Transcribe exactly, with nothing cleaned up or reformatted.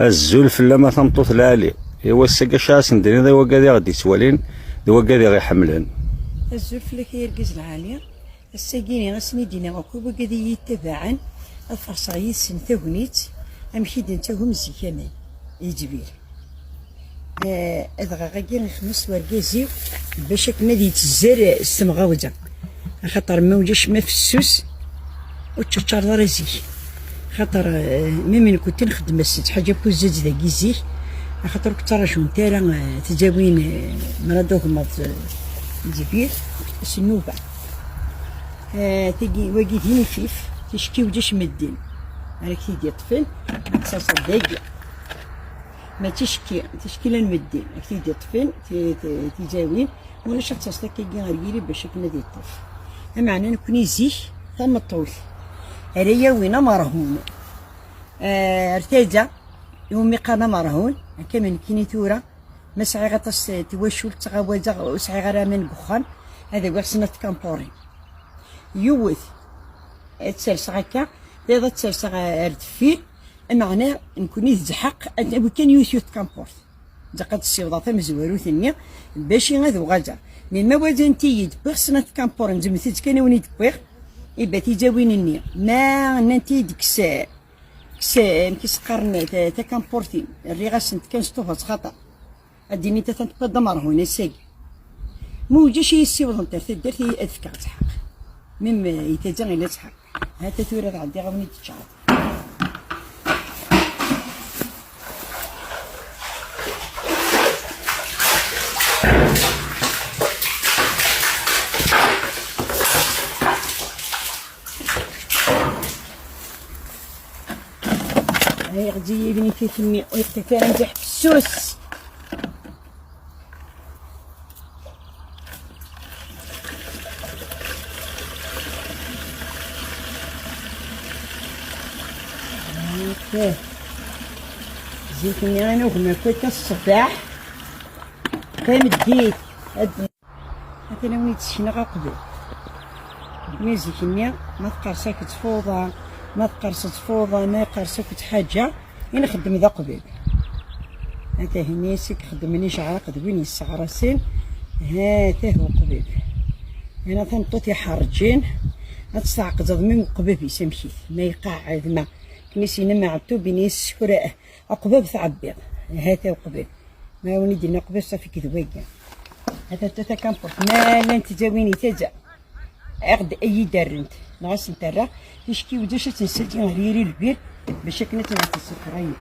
Azul fell-am a tameṭṭut lɛali. I wass-agi acu ara sen-d-tiniḍ i wagad i ɣ-d-yettwalin d wagad i ɣ-iḥemmlen? Azul fell-ak a argaz lɛali. Ass-agi-ni ass-nni d-iniɣ akk i wagad i yi-yettabaɛen ad farṣeɣ yid-sen tagnit amek i d-nettagem zik aman i Ǧbir. Eh, adɣaɣ-agi ixemmes wergaz-iw bac akken ad yettezzer s temɣawda. Axaṭer ma ulac ma fessus, ur tteččareḍ ara zik. Axaṭer, eh, mi nekkenti nxeddem ass-, ttḥaǧa kuzzaz dagi zik, axaṭer ur k-ttṛajunt ara, eh, tlawin, eh, mi ara d-tagmeḍ, eh, Ǧbir, s nnuba. Eh, tagi, wagi d inifif, ticki ulac medden ara k-t-id-yeṭṭfen, ad tettaseḍ dagi. Ma ticki, ticki llan medden, ad k-t-id-yeṭṭfen, ti-, ti-, tizawin, ma ulac ad taseḍ akkagi ar yiri bac akken ad yeṭṭef. Lameɛna nekkni zik, tameṭṭut, ara yawin amerhun. Eh, ar tayda, iwumi qqaren amerhun, akka ma nekkini tura, ma sɛiɣ aṭas n twacult ttɣawadeɣ, ur sɛiɣ ara aman deg uxxam, ad awiɣ snat tkampurin. Yiwet, ad tt-serseɣ akka, tayeḍ ad tt-serseɣ ar deffir, ameɛna nekkni d zzḥeq, ad nawi kan yiwet yiwet tkampurt. Zzḥeq ad ssiwḍeɣ tamezwarut-nni, bac ad uɣaleɣ. Mi ma wazant-iyi-d, wwiɣ snat tkampurin, zemmet-tt kan a wen-id-wwiɣ, ibat izawin-nni. Ma nnant-iyi-d kkes, kkes, amek i s-qqaren, ta-, takampurtin, rriɣ-asent kan s tubeẓ xaṭer. Ad d-inint atan tewwiḍ-d amerhun ass-agi. Ma ulac i yi-ssiwḍent ar taddart, i ad fkeɣ ttḥaq. Mim, eh, i tazza ila ttḥaq. Hata tura ad ɛeddiɣ a wen-id-ččareɣ. Ay, ɣdi yibni tikemmi, ur yeqtif ara mliḥ fessus. Ok. Zik-nni anugem akk akka ṣṣbeḥ. Tameddit. Ad Atan a wen-id-sekneɣ aqbel. Mi zik-nni, ma tqers-ak tfuḍa, ma tqers tfuḍa, ma iqers-ak ḥaǧa, i nxeddem d aqbel. Ata hini, seg xeddmen ijeɛraq d win yesseɣrasen, ha-t-ah uqbel. Hina tameṭṭut iḥerǧin, ad tt-tɛeqdeḍ mi uqbab-is amek-it, ma iqeɛɛed, ma knis-inem Ɛettub, ini-s sekra, aqbab tɛebbiḍ, ha-t-ah uqbel. Ma wen-id-yenna qbel ṣafi d wagi. Ata ta takampurt. Ma llant tzawin i taza. Aɣ-d ay idarrent. Neɣ ad sent-rreɣ. Ticki ulac ad tensati ar yiri lbir. Bac akken ad tent-tessefrayen.